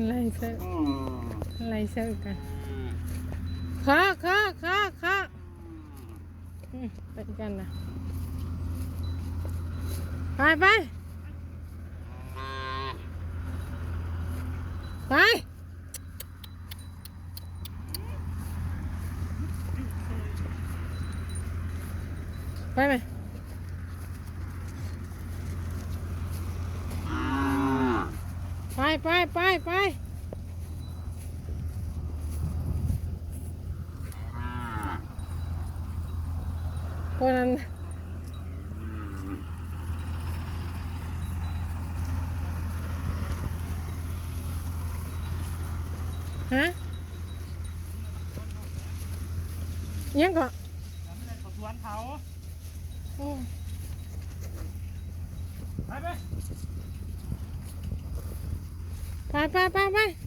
ໄລ່ເສີ ໄລ່ເສີກັນ ເຄາະ ເຄາະ ເຄາະ ເຄາະ ອືມ ໄປກັນນະ ໄປ ໄປ ໄປ. ໄປໄໝ? ໄປ ໄປ ໄປ ໄປ ພວກນັ້ນ ຮະ? ຫຍັງເກາະ? ສວນເຂົາ ໂອ້ ໄປ ໄປ ໄປ ໄປ ໄປ.